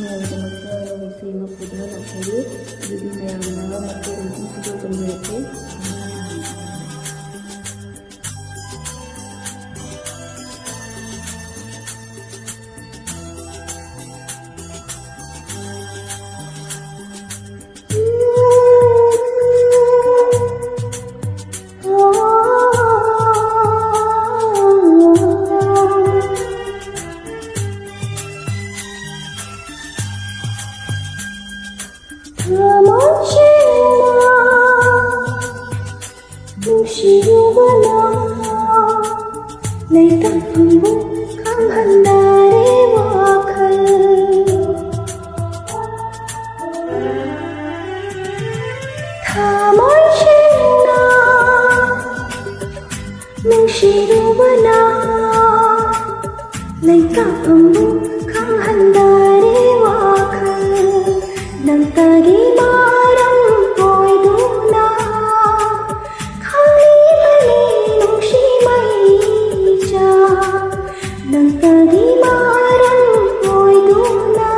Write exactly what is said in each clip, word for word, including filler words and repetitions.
ꯃꯌꯥꯝꯒꯤꯗꯃꯛꯇ ꯂꯧꯁꯤ ꯑꯃ ꯄꯨꯗꯨꯅ ꯂꯥꯛꯆꯔꯤ꯫ ꯑꯗꯨꯗꯤ ꯃꯌꯥꯝꯅ ꯃꯇꯦꯡ ꯑꯗꯨꯝ ꯄꯤꯕꯤꯕ ꯂꯩꯔꯛꯀꯦ꯫ ꯊꯃꯣꯏꯁꯤꯅ ꯅꯨꯡꯁꯤꯔꯨꯕꯅ ꯂꯩꯇꯥꯐꯝꯕꯨ ꯈꯪꯍꯟꯗꯔꯦ ꯋꯥꯈꯜ꯫ ꯊꯃꯣꯏꯁꯤꯅ ꯅꯨꯡꯁꯤꯔꯨꯕꯅ ꯂꯩꯇꯥꯐꯝꯕꯨ ꯈꯪꯍꯟꯗꯔꯦ ꯋꯥꯈꯜ꯫ ꯅꯪꯇꯒꯤ ꯃꯔꯝ ꯑꯣꯏꯗꯨꯅ ꯈꯪꯂꯤꯕꯅꯤ ꯅꯨꯡꯁꯤ ꯃꯩꯆꯥ꯫ ꯅꯪꯇꯒꯤ ꯃꯔꯝ ꯑꯣꯏꯗꯨꯅ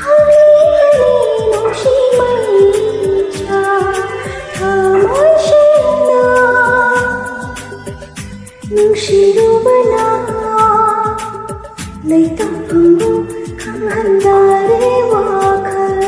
ꯈꯪꯂꯤꯕꯅꯤ ꯅꯨꯡꯁꯤ ꯃꯩꯆꯥ꯫ ꯊꯃꯣꯏꯁꯤꯅ ꯅꯨꯡꯁꯤꯔꯨꯕꯅ ꯂꯩꯇꯥꯐꯝꯕꯨ ꯈꯪꯍꯟꯗꯔꯦ ꯋꯥꯈꯜ꯫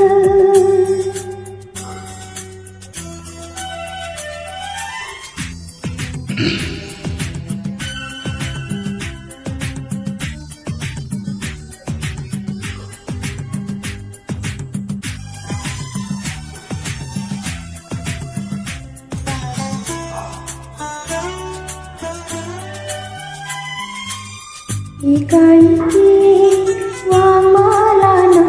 ꯏꯀꯥꯏꯒꯤ ꯋꯥꯃꯂꯥꯅ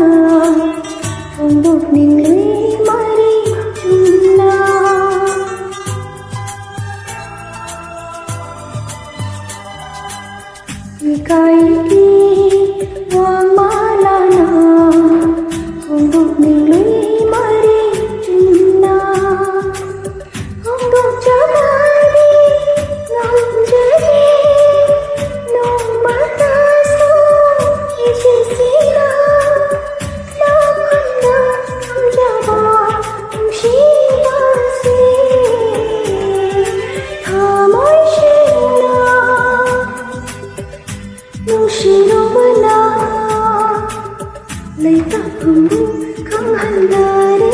ꯐꯣꯡꯗꯣꯛꯅꯤꯡꯂꯤ ꯃꯔꯤ ꯆꯨꯝꯅ꯫ ꯏꯀꯥꯏꯒꯤ ꯋꯥꯃꯂꯥꯅ ꯐꯣꯡꯗꯣꯛꯅꯤꯡꯂꯤ ꯃꯔꯤ ꯆꯨꯝꯅ꯫ ꯐꯣꯡꯗꯣꯛꯆꯕꯗꯤ ꯉꯝꯖꯗꯦ ꯅꯣꯡꯃꯇꯁꯨ ꯏꯆꯦꯁꯤꯅ꯫ ꯏꯔꯣꯕꯅ ꯂꯩꯇꯥꯛꯄꯕꯨ ꯈꯪꯍꯟꯗꯔꯦ꯫